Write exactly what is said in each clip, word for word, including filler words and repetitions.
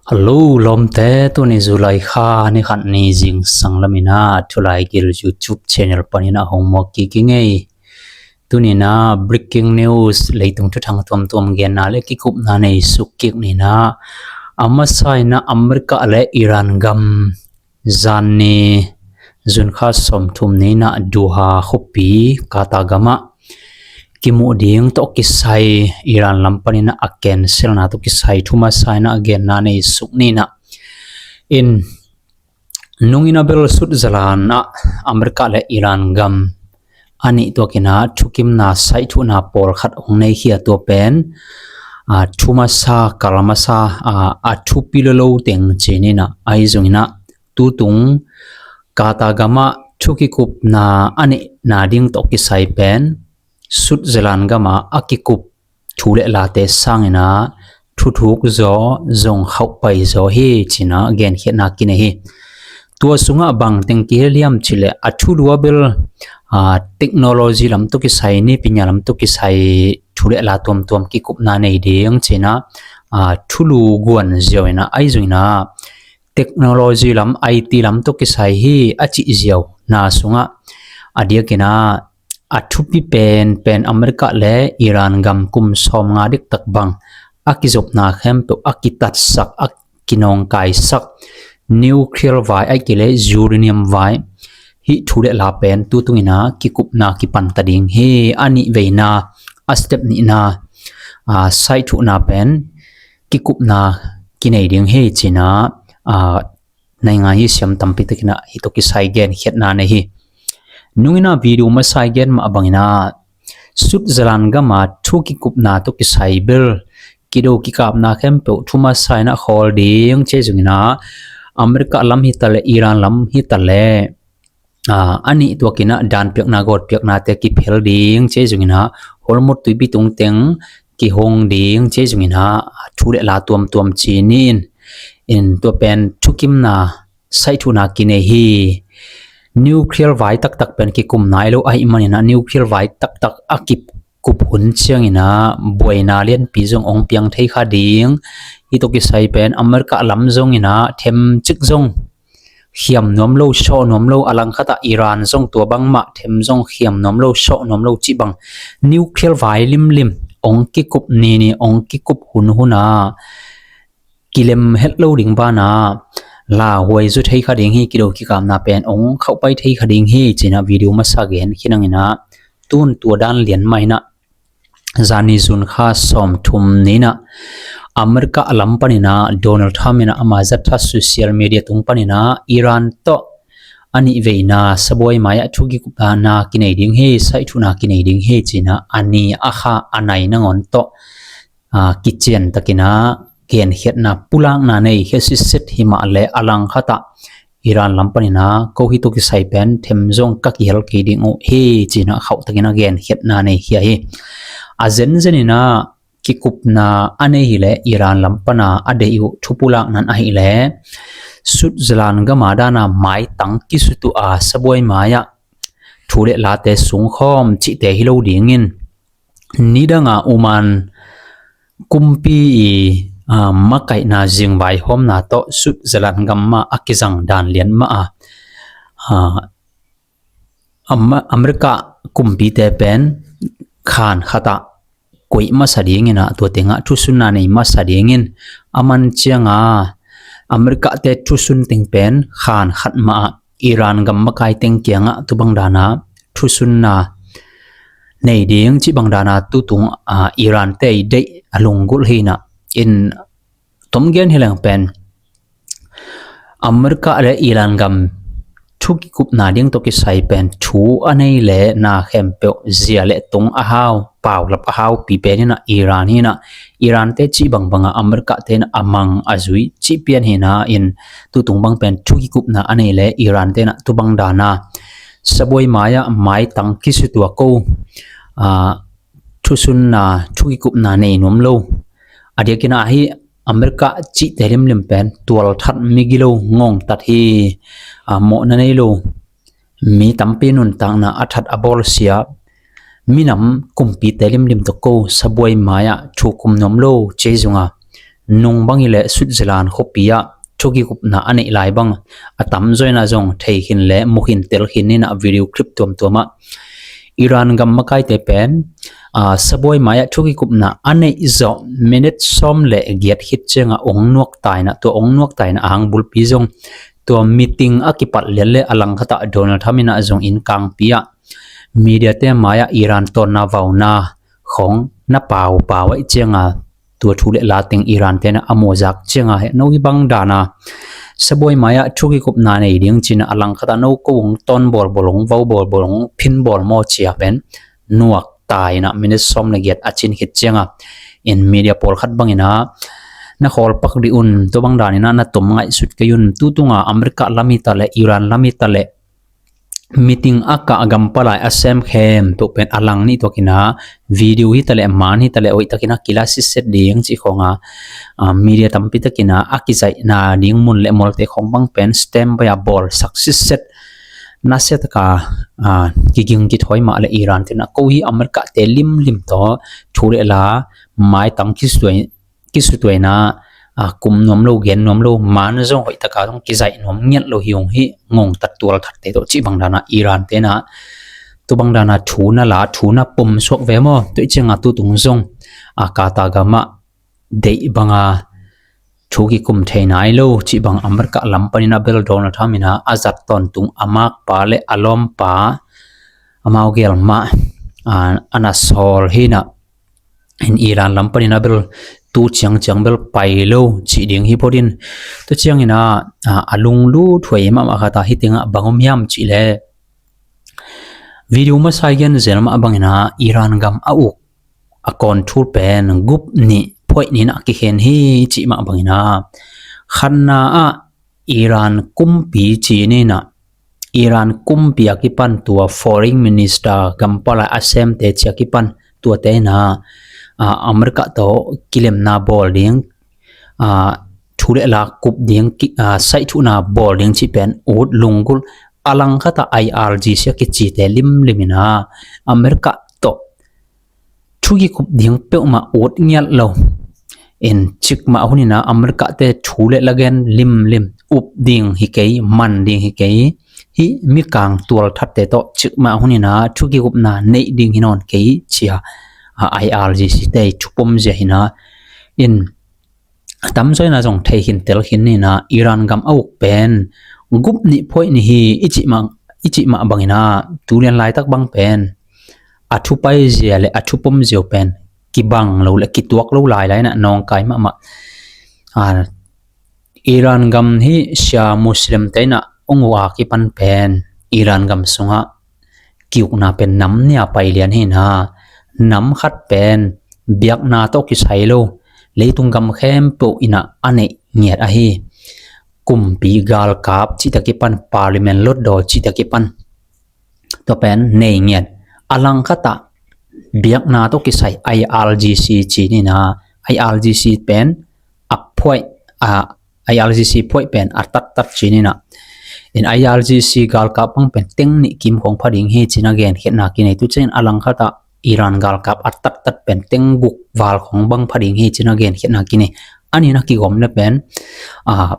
Hello lawmte, tuni July kha ni khat ni zingsang lamin ah Thulaigil YouTube channel panin ah hong muak kik ing ei. Tuni in ah breaking news, leitung thuthang tuamtuam genna le kikupna nei suk kik ni in ah, a masa in ah America le Iran gam zanni June kha sawmthum ni in ah Doha khuapi Qatar gam ah kimuh ding tawh kisai, Iran lam panin ah a cancel na tawh kisai thu masa in ah a genna nei suk ni in ah, in nung in ah bel Switzerland ah America le Iran gam a nih tuak in ah thukimna saih thuhna pawlkhat hong nei khia, tua pen, a, thu masa, kal masa, a, a thupi lua lo teng ci ni in ah, ahi zongin ah tutung Qatar gam ah thu kikupna a neihna ding tawh kisai pen Switzerland gam ah a kikup thu le late sangin ah thuthuk zaw, zong khauhpai zaw hi ci in ah genkhiatna kinei hi. Tua sungah bang teng kihel hiam cih leh, a thulu ah bel, a, technology lam tawh kisai, nipinya lam tawh kisai thu le la tuamtuam kikupna nei ding ci in ah, a, thulu guan ziau in ah, ahi zongin ah technology lam, I T lam tawh kisai hi a cih ziau na sungah a diakin ah a thupi penpen America le Iran gam kum sawmnga diktak bang a kizopna khempeuh a kitatsak, a kinawngkaisak, nuclear vai ahih kei leh uranium vai, hih thu le la pen tutungin ah kikupna kipan ta ding hi. A nih veina, a step nihna, a, saih thuhna pen kikupna kinei ding hi ci in ah, a, naingngai hi siam tampi takin ah hih tawh kisai genkhiatna nei hi. Nung in ah video masa i gen mah bangin ah Switzerland gam ah thu kikupna tawh kisai bel kido kikapna khempeuh thu masa in ah khawl ding ci zongin ah, America lam hi ta leh, Iran lam hi ta leh, a, a nih tuakin ah dan piakna, gawt piaknate kiphel ding ci zongin ah, Hormuz tuipi tung teng kihong ding ci zongin ah, thu le la tuamtuam ci ni in, in tua pen thukimna saih thuhna kinei hi. Nuclear vai taktak pen kikum nai lo ahih manin ah, nuclear vai taktak a kikup hun ciangin ah buaina lianpi zong hong piang thei kha ding. Hih tawh kisai pen America lam zongin ah themcik zong khiam nuam lo, sawh nuam lo, a langkhat ah Iran zong tua bangmah, them zong khiam nuam lo, sawh nuam lo cih bang, nuclear vai limlim hong kikup nini, hong kikup hunhun ah kilem het lo ding banah lauhuai zaw thei kha ding hi. Kido kikapna pen hong khauhpai thei kha ding hi ci in ah video masa gen khin hangin ah, tun tua dan lian mah in ah, zani June kha sawmthum ni in ah America lam panin ah Donald Trump in ah ama zatha social media tung panin ah Iran tawh a nih veina sabuai mai-ah thu kikupna kinei ding hi, saih thuhna kinei ding hi ci in ah a ni, a kha, a nai nangawn tawh, a, kician takin ah genkhiatna, pulakna nei khia sitset hi mah leh, a langkhat ah Iran lam panin ah ko hih tawh kisai pen them zong ka kihel kei ding uh hi ci in ah khauh takin ah genkhiatna nei khia hi. A zenzen in ah kikupna a nei hi leh Iran lam pan a a deih uh thupulakna in ahih leh, Switzerland gam a dan a maitang kisut uh a, sabuai mai-ah thu le late sungkhawm cihte hi lo dingin, nidang a Oman kumpi i, a, makaihna zingvaihawmna tawh Switzerland gam mah a kizang dan lian mah a, a, Am-, America kumpite pen khan khat ah koih masa dingin ah, tua teng ah thusunna nei masa dingin, a man ciang a America-te thusun teng pen khan khat mah ah Iran gam makai teng kiangah tu bang dan a thusunna nei ding cih bang dan a tutung, a, Iran-te i deih a lunggulh hi in ah, in tom gen hi leng pen America le Iran gam thu kikupna ding tawh kisai pen thu a nei le na khempeuh zia le tung a hau, paulap a haupi pen in ah Iran hi in ah, Iran-te cih bangbang a America-te in ah a mang a zui cih pian hi in ah, in tutung bang pen thu kikupna a nei le Iran-te in ah tu bang dan a sabuai mai-ah maitang kisut uh a, ko, a, thusunna, thu kikupna nei nuam lo. A diakin ah hih America cihte limlim pen tualthat, migilo, ngongtat hi, a, mawhna nei lo, mi tampi nuntakna a that a bawlsia, minam kumpite limlim tawh ko sabuai mai-ah thu kum nuam lo ci zong a, nung bang hileh Switzerland khuapi ah thu kikupna a neih lai bang a tamzaw inah zong thei khin le mu khin tel khin inah video clip tuamtuam ah Iran gam makaite pen, aa, sabuai mai-ah thu kikupna a neih zawh minute sawm le giat khit ciangah ong nuakta inah, tua ong nuakta inah a hang bulpi zong tua meeting a kipat lian le a langkhatah Donald Trump inah zong inn kangpi ah media te mai-ah Iran tawnna vauna khong na paupau ahih cianga tua thu le la teng Iran te na a mawzak cianga heh no hi bang dana sabuai mai-ah thu kikupna nei ding cina a langkhatah no ko hong tawn bawlbawl hong vau bawlbawl hong phin bawl maw cia pen nuak ta inah minute sawm le giat a cin khit cianga in media pawlkhat bangina na khawl pak dih un, tua bang danina na tom ngaihsut kei un, tutunga America lam hi ta le Iran lam hi ta le meeting a kah gam palai a sem khempeuh pen a lang nih tuakina video hi ta le man hi ta le hoih takina kila sitset ding cih khawnga, aa, media tampi takina a kizaihna ding mun le molte khawng bang pen standby a bawlsak sitset nasia taka, aa, kiging kithawi mah le Iran tina ko hi America te limlim tawh thu le la maitang kisuai kisutuaina, aa, kum nuam lo gen nuam lo man zong hoih taka zong kizaih nuam ngiat lo hi ung hi ngongtat tualthatte tawh cih bang dana Iran tena tua bang dana thu na la thu na pom suak ve maw? Tua i cianga tutung zong, aa, Qatar gamah deih banga thu kikum thei nai lo cih bang America lam panina bel Donald Trump ina a zat tawntung a makpa le a lawmpa amau gel mah, aa, a na sawl hina in Iran lam panina bel tu ciangciang bel pai lo cih ding hi phot in tua ciangina, aa, a lunglut huai mahmah khata hi tengah bang om hiam cih le video masai gen zel mah bangina Iran gam a uk a control pen gup nih phoih nina kikhen hi cih mah bangina khatna ah Iran kumpi ci nina Iran kumpi a kipan tua foreign minister gam palai a semte ci a kipan tuate ina, aa, America tawh kilemna bawl ding, aa, thu le la kup ding ki, aa, saih thuhna bawl ding cih pen ut lunggulh a langkhatah I R G C a kicite limlim ina America tawh thu kikup ding peuhmah ut ngiat lo. In cikmah hunina America te thu le la gen limlim up ding hi kei, man ding hi kei, hi mikang tualthatte tawh cikmah hunina thu kikupna neih ding hi nawn kei cia, aa, I R G C te thupom zia hina in a tamzaw ina zong thei khin tel khin nina Iran gam a uk pen gup nih phoih nih hi i cih mah, i cih mah bangina tulian laitak bang pen a thupai zia le a thupom zia uh pen kibang lo le kituak lo lailai ina nawngkai mahmah. Aa, Iran gam hi Shia Muslim te ina ung uh a kipan pen Iran gam sungah kiukna pen nam nia pai lian hina nam khat pen biakna tawh kisai lo leitung gam khempeuh ina a neih ngiat ahi. Kumpi galkap cihta kipan parliament lotdaw cihta kipan tua pen nei ngiat a langkhatah biakna tawh kisai I R G C ci nina I R G C pen a phoih, a, I R G C phoih pen a tattat ci nina in I R G C galkap bang pen teng nih kim khong pha ding hi cina genkhiatna kinei tu cin a langkhatah Iran galkap a tattat pen teng guk val khong bang pha ding hi cina genkhiatna kinei a nina kigom le pen, aa,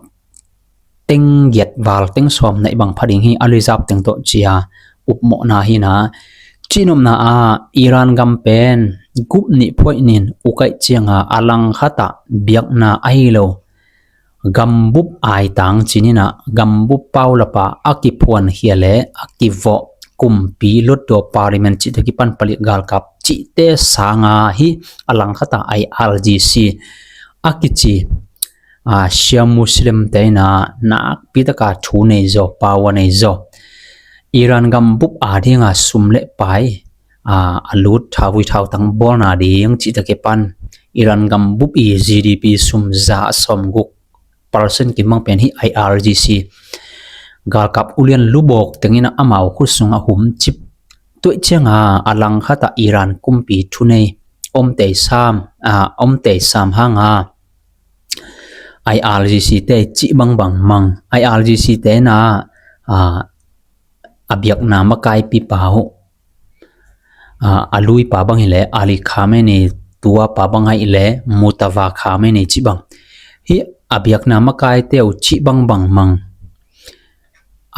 teng giat val teng sawm naih bang pha ding hi a lizap teng tawh cia upmawhna hina. Cihnopna ah Iran gam pen gup nih phoih nin ukaih cianga a langkhatah biakna ahi lo gambup aitang cinina gambup paulapa a kiphuankhia le a kivawh kumpi lotdaw parliament cihta kipan palik galkap cihte sanga hi a langkhatah I R G C a kici, aa, Shia Muslim te ina nakpi taka thu nei zaw, pawa nei zaw. Iran gambup a dinga sum le pai, aa, a lut thavui thautang bawlna ding cihta kipan Iran gambup i G D P sum za sawm guk percent kimang pen hi I R G C galkap ulian lubawk tengina amau khut sunga humcip tuaih cianga a langkhatah Iran kumpi thunei omtei sam, aa, omtei sam hanga I R G C te cih bangbang mang I R G C te na, aa, a biakna makaipipa uh, aa, a luipa bang hileh Ali Khamenei tua pa bang ahih leh Mutava Khamenei cih bang. Hih a biakna makaite uh cih bangbang mang.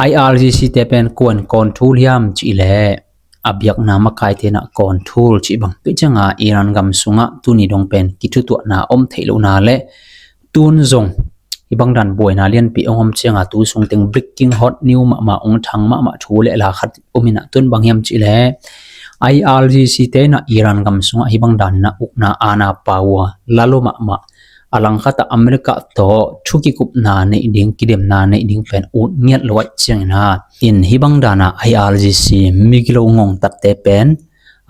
IRGC te pen kuan control hiam cih leh a biakna makaite na control cih bang. Tua ciangin Iran gam sungah tuni dong pen kithutuahna om theih lohna le tun zong hih bang dan buaina lianpi ong om ciangin tu sung teng breaking hot news mahmah ong thang mahmah thu le la khat om in ah, tun bang hiam cih leh IRGC te na Iran gam sungah hih bang dan na ukna aana pau a la lo mahmah, a langkhat ah America tawh thu kikupna neih ding, kidemna neih ding pen ut ngiat lo ahih ciangin ah, in hih bang dan a IRGC migilo ngongtatte pen,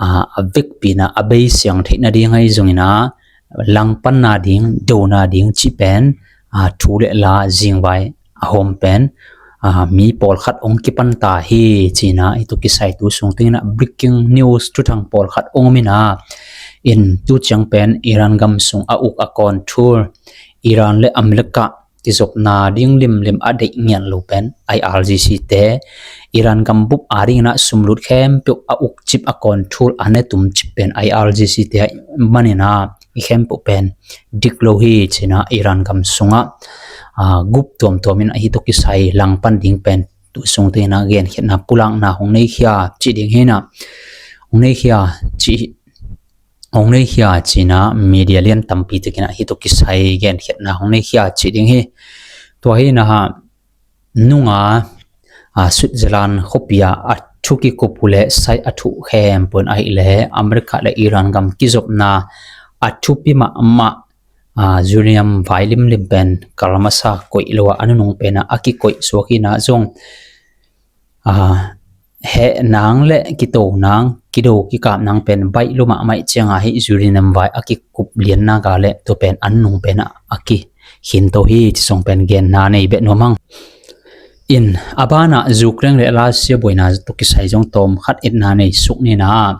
a, a vekpi in ah a bei siang theih nading ahi zongin ah, langpanna ding, dona ding cih pen, a, thu le la zingvai a hawm pen, a, mi pawlkhat ong kipan ta hi ci-in ah, hih tawh kisai tu sung teng in ah breaking news thuthang pawlkhat ong om in ah, in tu ciang pen Iran gam sung a uk a control, Iran le America kizopna ding limlim a deih ngiat lo pen IRGC te, Iran gam bup a ding in ah sumlut khempeuh a uk cip, a control, a ne tum cip pen IRGC te ahih manin ah, hih khempeuh pen dik lo hi ci-in ah Iran gam sungah, a, gup tuamtuam in ah hih tawh kisai langpan ding pen tu sung teng in ah genkhiatna pulakna hong nei khia cih ding hi in ah, hong nei khia cih, hong nei khia ci-in ah media lian tampi tek in ah hih tawh kisai genkhiatna hong nei khia cih ding hi. Tua hi in ah, nunga, a, Switzerland khuapi ah a thu kikup uh le sai a thuh khempeuh in ahih leh America le Iran gam kizopna a thupi mahmah, a, uranium vai limlim pen kal masa koih lo a, a nunung pen ah a kikoih suak hi in ah zong, a, heh nang le kito nang, kido kikap nang pen baih lo mahmah ahih ciangin hih uranium vai a kikup lianna ga le tua pen a nunung pen ah a ki khin to hi ci song pen genna nei beh nuam hang. In a ban ah Ukraine le Russia buaina tawh kisai zong tawm khat etna nei suk ni in ah,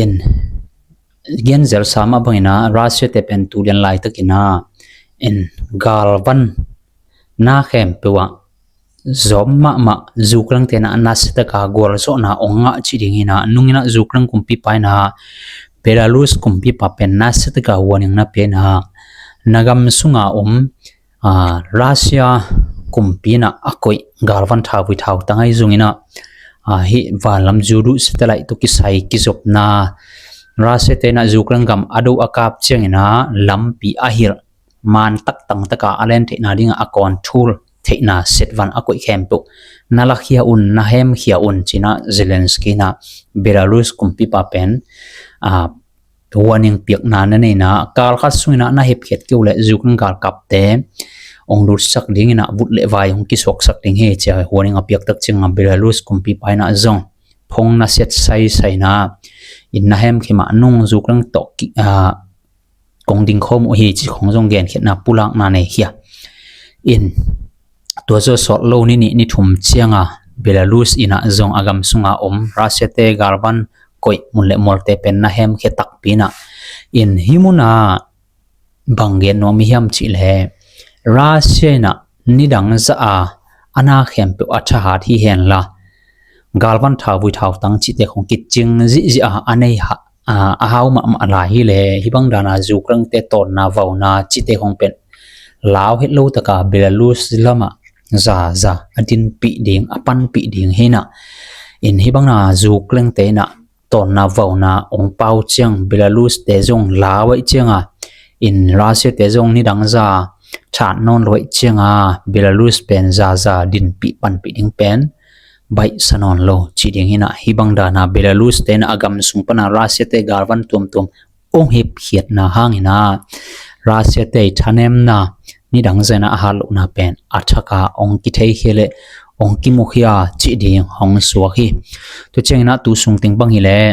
in gen zelsa mah bangin ah Russia te pen tu lian laitak in ah, in galvan na khempeuh ah zom mahmah Ukraine te in ah nasia tak a gualzawhna ong ngah cih ding hi in ah, nung in ah Ukraine kumpipa in ah Belarus kumpipa pen nasia tak a warning na pia in ah, na gam sunga om, a, Russia kumpi in ah a koih galvan thauvui thautang ahi zongin ah, a, hih vanlam zuduh satellite tawh kisai kizopna, Russia te in ah Ukraine gam a do a kap ciangin ah lampi a hilh, man taktang tak a a len theihna ding ah a control theihna set van a koih khempeuh na lakhia un, na hemkhia un ci-in ah Zelensky in ah Belarus kumpipa pen, a, warning piakna na nei in ah, kal khat sung in ah na hepkhiat kei uh leh Ukraine galkapte ong lutsak ding in ah, vut le vai ong kisuaksak ding hi ci-a warning a piak tak ciangin Belarus kumpipa in ah zong phone na siat saisai in ah, in na hemkhia mah nung Ukraine tawh ki, a, kong dingkhawm uh hi ci khong zong genkhiatna pulakna nei khia. In tua zaw sawt lo ni nih ni thum ciangin Belarus in ah zong a gam sunga om Russia te galvan koih mun le mualte pen na hemkhia takpi in ah, in hih mun ah bang gen nuam i hiam cih leh Russia in ah nidang zah a a na khempeuh a thahat hi hen la, galvan thauvui thautang cihte khong kicing zihziah a, a nei ha, a, a hau mahmah lai hi leh, hih bang dan a Ukraine te tawnna vauna cihte khong pen lau het lo tak a Belarus lam ah zaza a dinpih ding, a panpih ding hi in ah, in hih bang a Ukraine te in ah tawnna vauna ong pau ciang Belarus te zong lau ahih ciangin, in Russia te zong nidang zah thahat nawn lo ahih ciangin Belarus pen zaza dinpih panpih ding pen baihsa nawn lo cih ding hi in ah, hih bang dan a Belarus te in ah a gam sung pan a Russia te galvan tuamtuam ong hepkhiatna hangin ah Russia te thanemna nidang zah in ah a hat lohna pen a thak a ong kitheikhia le ong kimukhia cih ding hong suak hi. Tua ciangin ah tu sung teng bang hi leh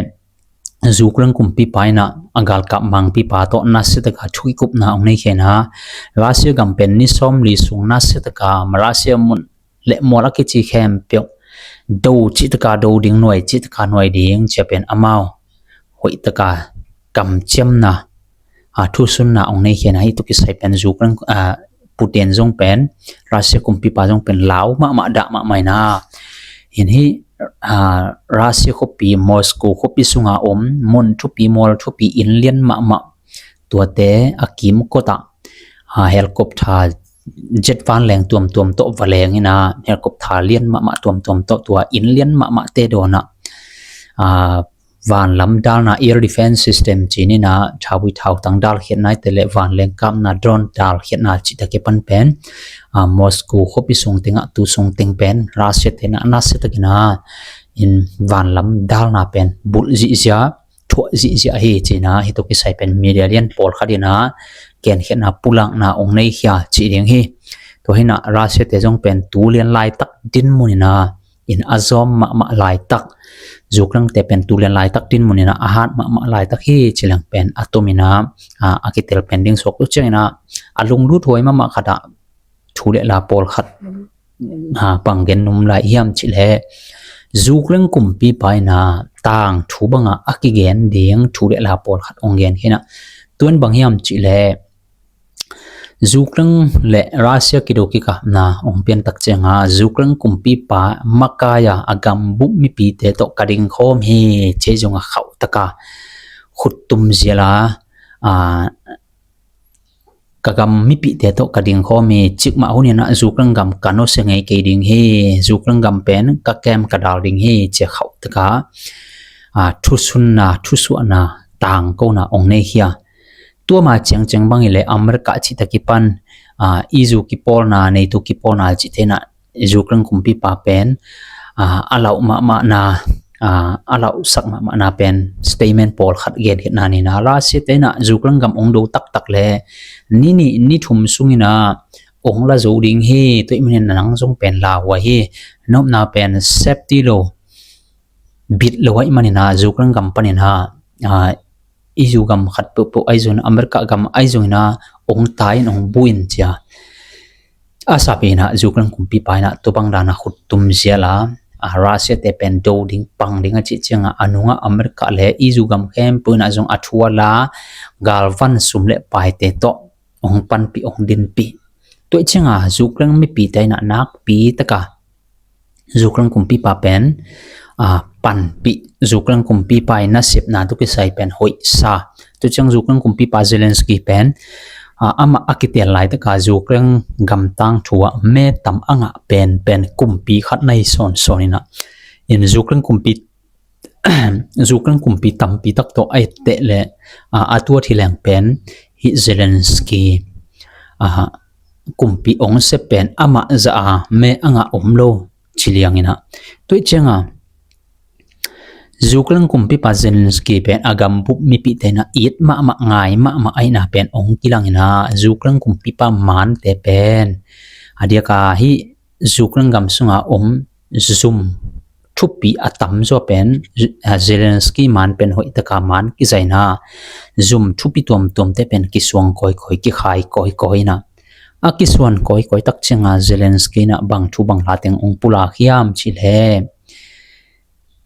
Ukraine kumpipa in ah a galkap mangpipa tawh nasia tak a thu kikupna ong nei khia in ah, Russia gam pen ni sawmli sung nasia tak a Russia mun le mual a kici khempeuh do cih tak a do ding, nuai cih tak a nuai ding ci-a pen amau hoih tak a kamciamna, a, thusunna ong nei khia in ah, hih tawh kisai pen Ukraine, a, Putin zong pen, Russia kumpipa zong pen lau mahmah, dah mahmah in ah, in hih aa, Russia khuapi Moscow khuapi sunga om mun thupi mual thupi inn lian mahmah tuate a kimkotah, aa, helicopter jet vanleng tuamtuam tawh va leng inah helicopter lian mahmah tuamtuam tawh tua inn lian mahmahte dawnah, aa, vanlam dalna air defense system cininah thaubui thautang dalkhiatna ite le vanleng kapna drone dalkhiatna cihtak kipan pen, aa, Moscow khuapi sung tengah tu sung teng pen Russia tenah nasia takinah in vanlam dalna pen bulh zihziah thuah zihziah hi cinah hih tawh kisai pen media lian pawlkhat inah genkhiatna pulakna ong nei khia cih ding hi. Tua hinah Russia te zong pen tu lian laitak dinmun inah in a zawm mahmah laitak, Ukraine te pen tu lian laitak dinmun inah a hat mahmah laitak hi cileng pen a tominah, aa, a kitel pen ding suak tu cianginah a lunglut huai mahmah khatah thu le la pawlkhat, aa, bang gen num lai hiam cihleh Ukraine kumpipa inah tangthu bangah a kigen ding thu le la pawlkhat ong gen khinah tuan bang hiam cihleh Ukraine le Russia kido kikapna ong piantak cianga Ukraine kumpipa makaia a gambup mipite tawh ka dingkhawm hi ci zong a khauhtaka khuttum ziala, aa, ka gam mipite tawh ka dingkhawm hi. Cikmah hun inah Ukraine gam ka nusia ngei kei ding hi. Ukraine gam pen ka kem ka dal ding hi cia khauhtaka, aa, thusunna thusuahna tangkona ong nei khia. Tua ma ciangciang bang hileh America cihtak kipan, aa, E U kipawlna NATO kipawlna cihte inah Ukraine kumpipa pen, aa, a lauh mahmahna, aa, a lauhsak mahmahna pen statement pawlkhat genkhiatna ninah Russia te inah Ukraine gam ong do taktak le ni nih ni thum sunginah ong la zo ding hi. Tua ih manin nang zong pen lauhuai hi. Nopna pen safety lo bit lo aih maninah Ukraine gam paninah, aa, E U gam khat peuhpeuh ahi zongin America gam ahi zongin a ong tai in ong bu in cia a sap inah Ukraine kumpipa inah tua bang dana khuttum ziala, a, Russia te pen do ding pang ding a cih cianga a nungah America le E U gam khempeuh inah zong a thu a la galvan sum le paite tawh ong panpih ong dinpih. Tua ih cianga Ukraine mipite inah nakpi taka Ukraine kumpipa pen, a, panpih, Ukraine kumpipa i nasepna tu kisai pen hoihsa. Tu ciang Ukraine kumpipa Zelensky pen, a, amah a kitel laitaka Ukraine gamtang thu ah me tam a ngah pen pen kumpi khat na hi sawnsawn inah in Ukraine kumpi Ukraine kumpi tampi tak tawh a etteh le, a, a tuat hi leng pen hih Zelensky, a, kumpi ong sep pen amah zah a me a ngah om lo ci liang inah. Tua ih cianga Ukraine kumpipa Zelensky pen a gambup mipihte inah it mahmah ngai mahmah ahihna pen ong kilang inah Ukraine kumpipa mante pen a diaka hih Ukraine gam sunga om zum thupi a tamzaw pen, a, Zelensky man pen hoihtaka man kizaina zum thupi tuamtuamte pen kisuang kawikawi, kikhai kawikawi inah. A kisuan kawikawi tak cianga Zelensky inah bang thu bang la teng ong pulak hiam cihleh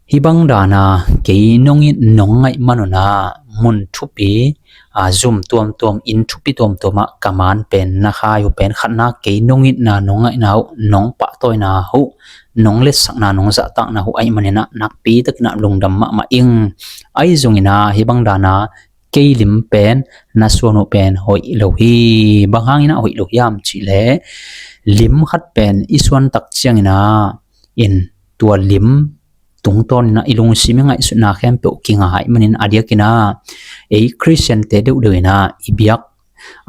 hih bang dana kei nong it nong ngaih manunah mun thupi, a, zum tuamtuam inn thupi tuamtuamah ka man pen na khai uh pen khatna kei nong itna nong ngaihna uh nong pahtawina uh nong letsakna nong zahtakna uh aih maninah nakpi takinah lungdam mahmah ing. Ahi zonginah hih bang dana kei lim pen na suan uh pen hoih lo hi. Bang hanginah hoih lo hiam cihleh lim khat pen i suan tak cianginah in tua lim tungtawninah i lungsim i ngaihsutna khempeuh kingai manin a diakinah ei Khristiante deuhdeuh inah i biak,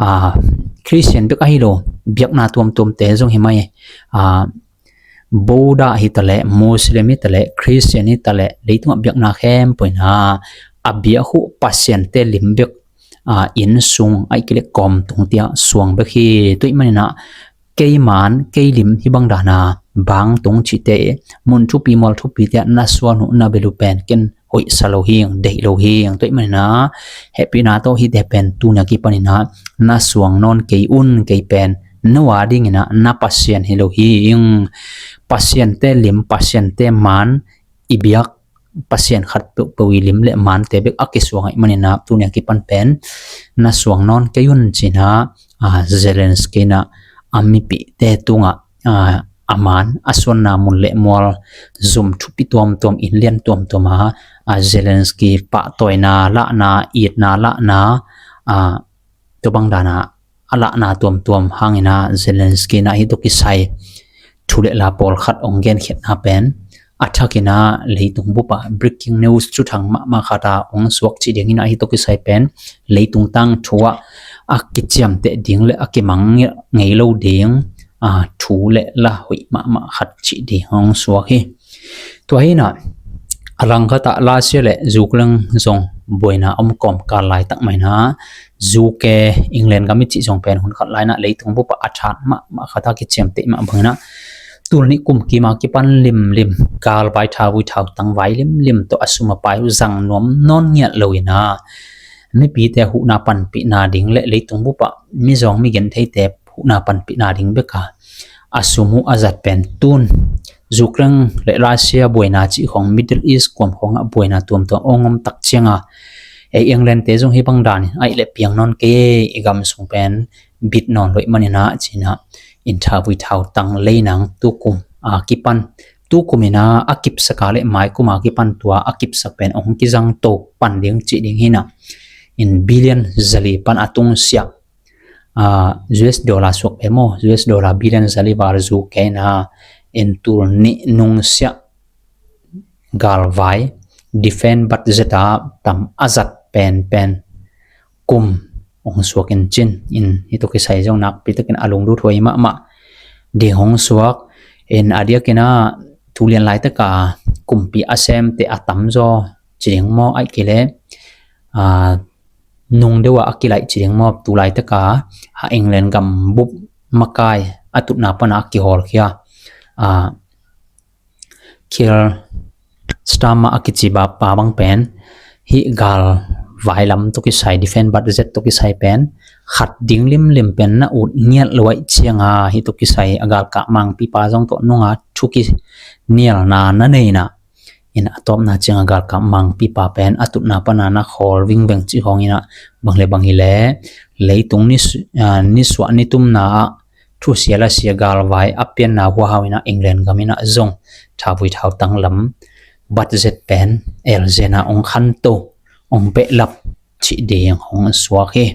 a, Khristian bek ahi lo biakna tuamtuamte zong hi mai, a, Buddha hitaleh, Muslim hitaleh, Khristian hitaleh, leitungah biakna khempeuh inah a biak uh pasiante lim bek, a, inn sung aih kileh kawm tung tiah suang bek hi. Tua ih maninah kei man kei lim hih bang dana bang tung cihte mun thupi mual thupi tiah na suan uh na bel uh pen ken hoihsa lo hing, deih lo hing. Tua ih maninah hehpihna tawh hihte pen tunia kipaninah na suang nawn kei un, kei pen no a dinginah na Pasian hi lo hing. Pasiante lim, pasiante man i biak, pasian khat peuhpeuh i lim le mante bek a kisuang aih maninah tunia kipan pen na suang nawn kei un cinah, a, Zelensky inah a mipihte tungah, a, a man a suanna mun le mual zum thupi tuamtuam, inn lian tuamtuam a, a Zelensky pahtawina lahna, itna lahna, a tua bang dana a lahna tuamtuam hangina Zelensky na hi tawh kisai thu le la pawlkhat hong genkhiatna pen a thakina leitung bupa breaking news thuthang mahmah khata hong suak cih dingina hi tawh kisai pen leitung tangthu ah a kiciamteh ding le a kimang ngei lo ding, a thu le la hoih mahmah khat cih ding hong suak hi. Tua hina a langkhatah Russia le Ukraine zong buaina om kawmkal laitak maina UK, England gam i cih zong pen hun khat laina leitung bupa a that mahmah khata kiciamteh mah bangina tul nih kum kima kipan limlim galvai thauvui thautang vai limlim tawh a sum a pai uh zang nuam nawn ngiat loina mipite huhna panpihna ding le leitung bupa mizawng migentheite huhna panpihna ding beka a sum uh a zat pen tun Ukraine le Russia buaina cih khong Middle East kuam khongah buaina tuamtuam ong om tak cianga ei England te zong hi bang danin aih le piang nawn kei i gam sung pen bit nawn loih manina cina in thauvui thautang leinang tukum a kipan tukumina a kipsaka le maikum a kipan tua a kipsak pen ong kizang to pan ding cih ding hina in billion zali pan a tungsiah, a, US dollar suak pe maw, US dollar billion zali val zu keina in tul nih nungsiah galvai defense budget a tam a zat penpen kum hong suak in cin in hi tawh kisai zong nakpi takin a lunglut huai mahmah ding hong suak in a diakina tulian laitaka kumpi a semte a tamzaw ci ding maw aih kei le, a, nung deuha a kilaih ci ding maw tu laitaka a England gam bup makai a tutna pana a kiholkhia, a, Keir Starmer a kici bapa bang pen hih gal vailam tawh kisai defense budget tawh kisai pen khat ding limlim pen na ut ngiat lo aih cianga hih tawh kisai a galkah mangpipa zong tawh nunga thuki nialna na neina in a tawpna cianga galkah mangpipa pen a tutna pana na khawl vingveng cih khongina bang le bang hi le leitung ni, a, nisuah nitumna ah thusia lasia galvai a pianna huahau ina England gam ina zong thauvui thautang lam budget pen elzena ong khanto ong behlap cih ding hong suak hi.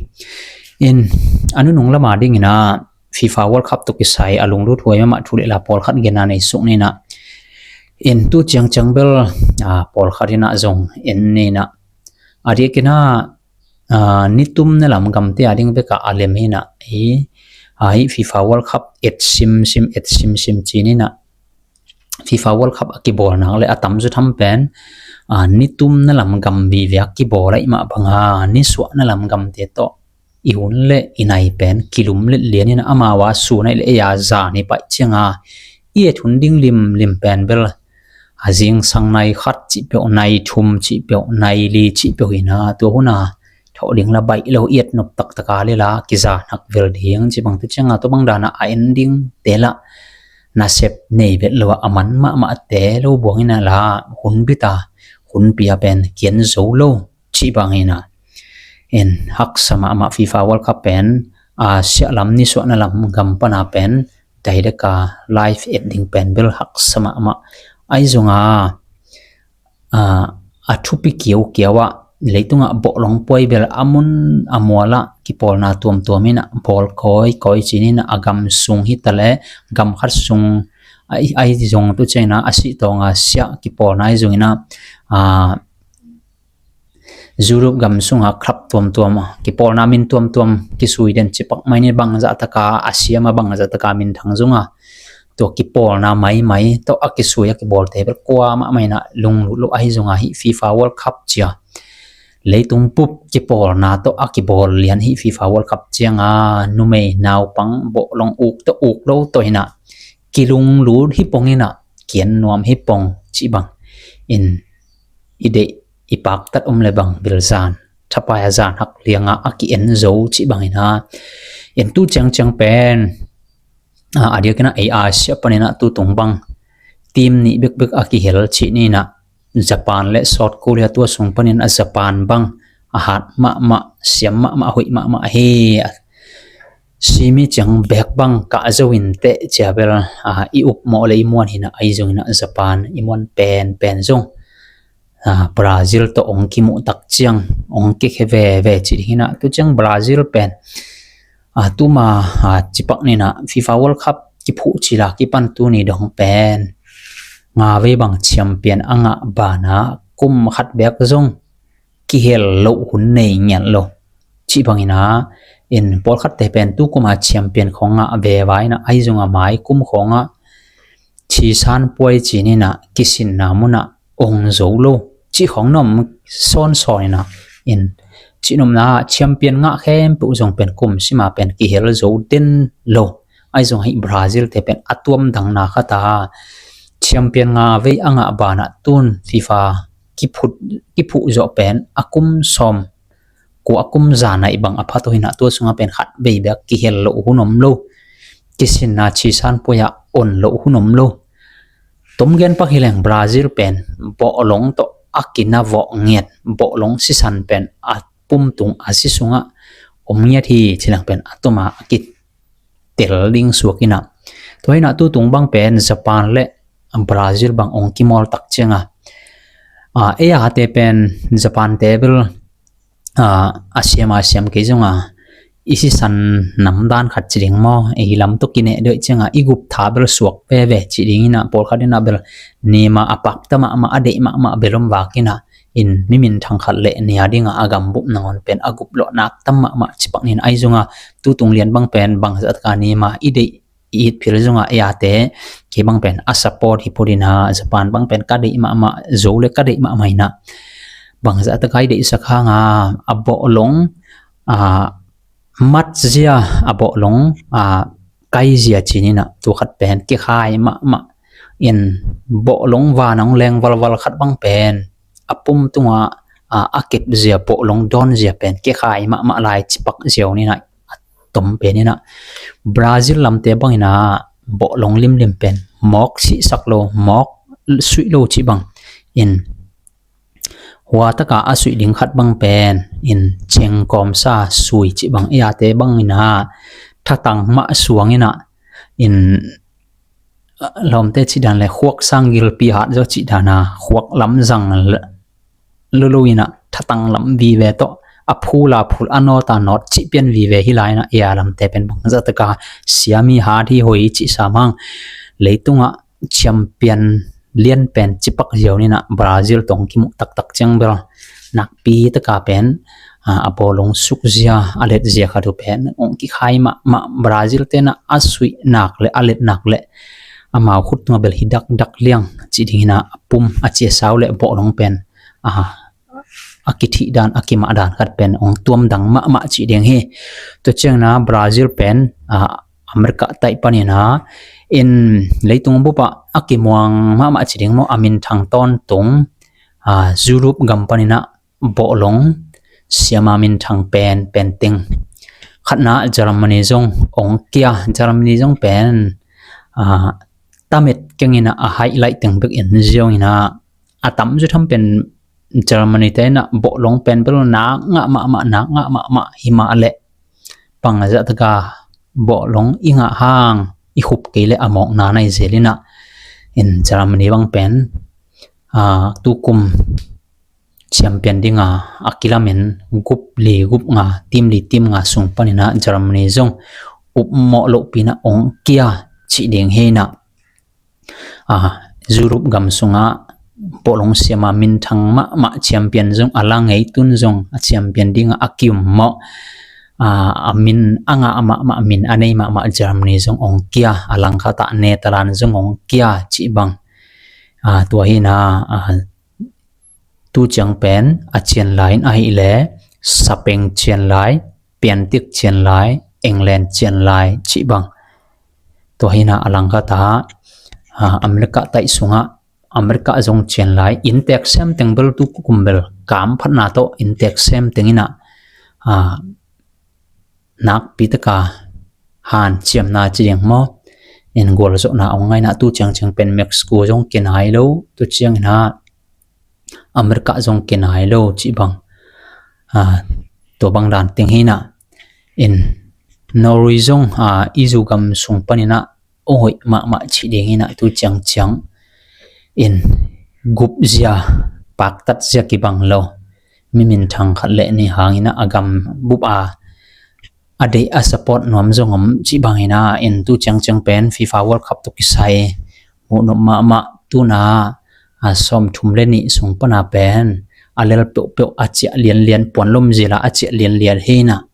In a nunung lama dingina FIFA World Cup tawh kisai a lunglut huai mahmah thu le la pawlkhat gena nei suk nina in tu ciangciang bel, a, pawlkhat ina zong en nina a diakina, a, nitum na lam gamte a ding beka a lem hina hi, a, hi FIFA World Cup et simsim et simsim ci nina FIFA World Cup a kibawlnak le a tamzaw tham pen, a, nitum na lam gam vive a kibawl aih mah banga nisuah na lam gamte tawh i hun le i nai pen kilum le lianin amau a sun aih le ei a zan i paih cianga i et hun ding limlim pen bel a zingsang nai khat cih peuh nai thum cih peuh nai li cih peuh hina tua huna thawh ding la baih lo i et nop taktaka le la kiza hak vel ding cih bang tu cianga tua bang dana a en ding te la nasep nei vet lo a man mahmah te lo buang ina la hun bita hun pia pen kian zo lo cih bang ina in haksa mahmah FIFA World Cup pen a siah lam nisuahna lam gam pana pen daideka live et ding pen bel haksa mahmah ahi zonga, a, a thupi kiaukiau ah leitungah bawhlong puai bel a mun a mualah kipawlna tuamtuam ina bawl kawikawi cinin a gam sung hitale gam khat sung ahi zong tu ciangina a sihtawnga siah kipawlna ahi zongina, a, Europe gam sunga club tuamtuam kipawlna min tuamtuam kisui den cipak maini bangzahtaka a siama bangzahtaka min thang zunga tua kipawlna maimai tawh a kisui a kibawlte bel kua mahmah ina lunglut lo ahi zonga hi FIFA World Cup cia leitung bup kipawlna tawh a kibawl lian hi FIFA World Cup cianga numei naupang bawhlong uk tawh uk lo tawh hina kilunglut hi pong ina kian nuam hi pong cih bang in i deih i paktat om le bang bilzan thapai a zan hak lianga a ki-en zo cih bangina en tu ciangciang pen, a, a diakina A I siah panina tutung bang team nih bekbek a kihel cih nina Japan le South Korea tua sung panin a Japan bang a hat mahmah siam mahmah hoih mahmah hi. simi ciang bek bang kah zo in teh cia bel, ah, i upmawh le i muan hi na, ahi zongin ah Japan i muan penpen zong, ah, Brazil tawh hong kimuh tak ciang hong kikhia veve ci ding hi na. Tu ciang Brazil pen, ah, tuma, ah, cipak ni na FIFA World Cup kiphuh cila kipan tuni dong pen nga vei bang champion a ngah banah kum khat bek zong kihel loh hun nei ngiat lo. Cih bangin ah, in pawlkhatte pen tu kuma champion khawng ngah veva in ah, ahi zongin ah mai kum khawngah thisan puai ci-in ah kisinna munah ong zo lo. Cih khawng na om sawnsawn in ah, in cih nopna champion ngah khempeuh zong pen kum sima pen kihel zo den lo. Ahi zongin ah hih Brazil te pen a tuamdangna khat a champion nga vei a ngah banah tun FIFA kiphuh, kiphuh zawh pen a kum sawm kua, a kum za naih bang a pha to hi na, tua sungah pen khat vei bek kihel loh hun om lo. Kisinna thisan puai ah on loh hun om lo. Tom gen pak hi leng Brazil pen bawhlong tawh a kinavawh ngiat, bawhlong sisan pen a pum tung a si sungah om ngiat hi ci leng pen a tuma a kitel ding suak in ah. Tua hi na tu tung bang pen Japan le Brazil bang ong kimawl tak ciang a, ah, ei a te pen Japan te bel, ah, a siam a siam kei zong a, i sisan nam dan khat ci ding maw, ei lam tawh kineh deuh ciang a, i gup tha bel suak veve ci ding in ah, pawlkhat in ah bel Neymar a pakta mahmah, a deih mahmah bel om vak in ah, in mi minthang khat le nia ding a, a gambup nangawn pen a gup lawh nak tam mahmah ci pak ni na. Ahi zongin ah tu tung lian bang pen bangzah tak a Neymar i deih i it phil zong a, ei a te kei bang pen a support hi phot in ah, Japan bang pen ka deih mahmah, zo le ka deih mahmah in ah, bangzah tak a i deihsak hang a, a bawhlong, ah, mat zia, a bawhlong, ah, kai zia ci-in ah, tu khat pen kikhai mahmah in, bawhlong van ong leng valval khat bang pen a pum tungah, ah, a kep zia, bawhlong dawn zia pen kikhai mahmah lai ci pak ziau ni na. A tom pen in ah Brazil lamte bang in ah bawhlong limlim pen mawk sihsak lo, mawk suih lo ci bang in, hua tak a a suih ding khat bang pen in cengkawmsa sui ci bang, ei a te bang in ah thatang mah suang in ah, in, ah, lawmte cih dan le khuak sang gilpi hat zaw cih dan a khuak lamzang lolo in ah thatang lam vive tawh, a phul a phul, a nawt a nawt cih pian vive hi lai in ah, ei a lamte pen bangzah tak a siam hi, hat hi, hoih hi cih sam hang. Leitungah champion lian pen ci pak ziau ni na, Brazil tawh kimuh taktak ciang bel nakpi tak a pen, ah, a bawhlong suk zia, a let zia khat uh pen ong kikhai mahmah. Brazil te na a suih nak le a let nak le amau khut tungah bel hi dakdak liang ci ding in ah, a pum a ciasau le bawhlong pen, ah, a kithih dan, a kimah dan khat pen ong tuamdang mahmah ci ding hi. Tua ciang in ah Brazil pen, ah, America taih pan in ah, in leitung bup ah a kimuang mahmah ci ding maw, a minthang tawntung, ah, Europe gam pan in ah bawhlong siam a minthang penpen teng. Khatna Germany zong ong kia, Germany zong pen, ah, tamet keng in ah a highlight teng bek en ziau in ah, a tamzaw tham pen Germany te in ah bawhlong pen bel nak ngah mahmah, nak ngah mahmah hi mah leh, bangzah tak a bawhlong i ngah hang i khup kei leh a mawkna nai zel in ah, in Germany bang pen, ah, tu kum champion ding a, a kilamen gup li gup nga, team li team nga sung pan in ah Germany zong upmawh lohpi in ah ong kia ci ding hi na. Ah, Europe gam sungah bawhlong siam a minthang mahmah champion zong a la ngei, tun zong a champion ding a a ki-um mawh, ah, a min a ngah mahmah, a min a nei mahmah Germany zong ong kia, a langkhat ah Netherlands zong ong kia ci bang. Ah, tua hi na, ah, tu ciang pen a cian lai in ahih leh Spain cian lai, Piantik cian lai, England cian lai ci bang. Tua hi na a langkhat ah, ah, America taih sungah America zong cian lai, inntek sem teng bel tu kum bel kam phatna tawh inntek sem teng in ah, ah, nakpi tak a hanciamna ci ding maw, in gualzawhna ong ngah in ah, tu ciangciang pen Mexico zong kia nai lo, tu ciang in ah America zong kia nai lo ci bang. Ah, tua bang dan teng hi na, in Norway zong, a, i zu gam sung paninah ong hoih mahmah cih dinginah tu ciangciang in gupzia, paktatzia kibang lo, mi minthang khat le nih hanginah a gam bup a, a deih a support nuam zong om cih banginah in tu ciangciang pen FIFA World Cup tawh kisai muhnop mahmah tuna, a, sawmthum le nih sung pana pen a lel peuhpeuh a ciah lianlian, puan lom zila a ciah lianlian hinah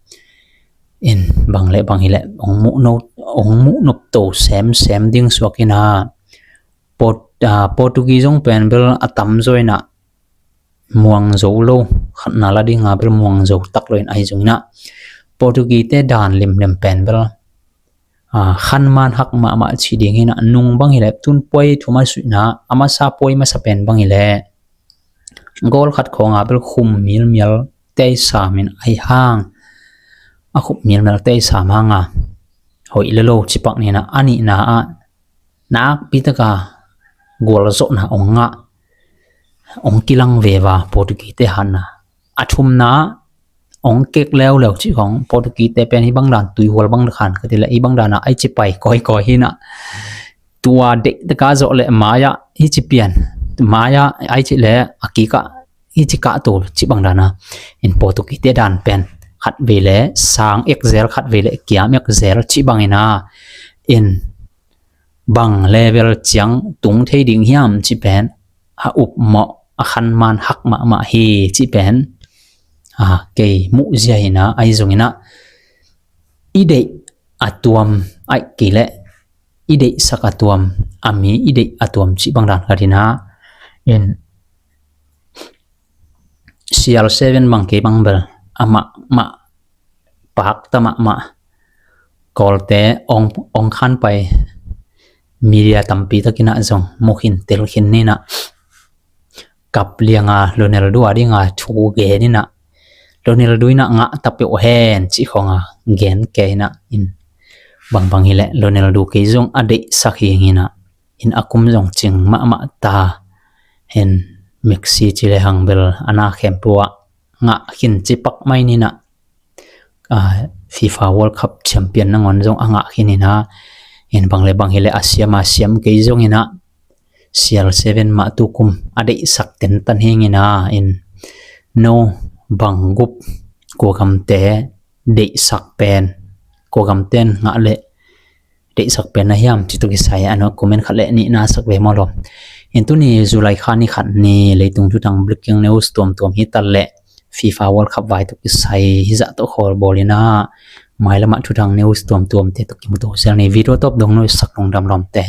in bang le bang hileh ong muhnop, ong muhnop to semsem ding suak inah Port-, a, Portuguese zong pen bel a tamzaw inah muang zo lo, khatna la dinga bel muang zo tak lo in ahi zong inah Portuguese te dan limlim pen bel, a, khanman hak mahmah cih dinginah nung bang hileh tun puai thum a suihna a masa puai masa pen bang hileh goal khat khawnga bel khum milmial tei samin ahi hang, a khum milmial tei sam hanga hoih le lo cipak ninah a nihna ah nakpitaka gualzawhna ong ngah, ong kilang veva Portuguese te hanna. A thumna ong kek leuleu cih khong Portuguese te pen hi bang dan tuihual bang khan ka ti le hi bang dana ai ci pai kawikawi hinah tua deih taka zawh le maya hi ci pian, maya ai ci le a kikah hi ci kah tul cih bang dana in Portuguese te dan pen khat vei le sang ek zel, khat vei le kiam ek zel cih bangina in bang level ciang tung thei ding hiam cih pen a upmawh a khanman hak mahmah hi cih pen, a, kei muhzia hina ahi zongina i deih a tuam aih kei leh i deihsak a tuam, a mi i deih a tuam cih bang dan khat hina in C R seven bang kei bang bel amah mah pakta mahmah Kawlte ong, ong khan pai media tampi takinah zong mukhin telkhin ninah kap lianga Ronaldo a dinga thu geninah Ronaldo inah ngah ta peuh hen cih khonga gen kei inah in bangbang hileh Ronaldo kei zong a deihsak hinginah in a kum zong cing mahmah ta hen Messi ci le hang bel a na khempeuh ah ngah khin ci pak mai ninah, a, FIFA World Cup champion nangawn zong a ngah khin hina in bang le bang hileh a siam a siam kei zongina C R seven mah tukum a deihsak tentan hingina in no bang gup kuagamte deihsak pen kuagamten ngah leh deihsak pen na hiam cih tawh kisai a no comment khat le nih na sak ve maw lo. In tuni July kha ni khat ni leitung thutang breaking news tuamtuam hi tal leh FIFA World Cup vai tawh kisai hizah tawh khawl bawlina mailamah thutang news tuamtuamte tawh kimuto sel ni. Video tawp dong nuihsak lungdam lawmte.